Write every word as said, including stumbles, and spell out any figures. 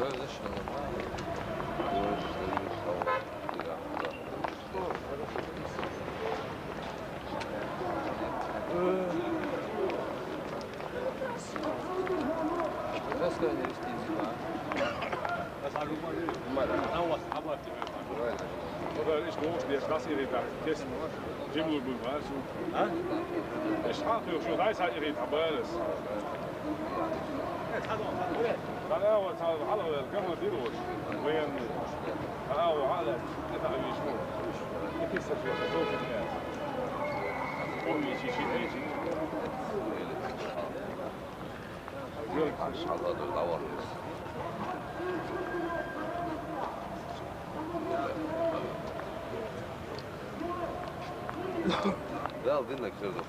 Böyle şey olmaz. Böyle şey olmaz. Здравствуйте, Алексей Зима. Мара. Правильно. Oder ist gut, der ist das irritiert. Jim Lubin, weißt du? Ha? Ich hatte schon, da ist halt irritiert, aber alles. Dann er wird halt alle, können wir die los. Wenn, ah, wo alle, das ist schon. Ich ist das jetzt so viel mehr. Und ich, ich, ich, ich. Maşallah, dur, tamam. Wel, dinle, kızım.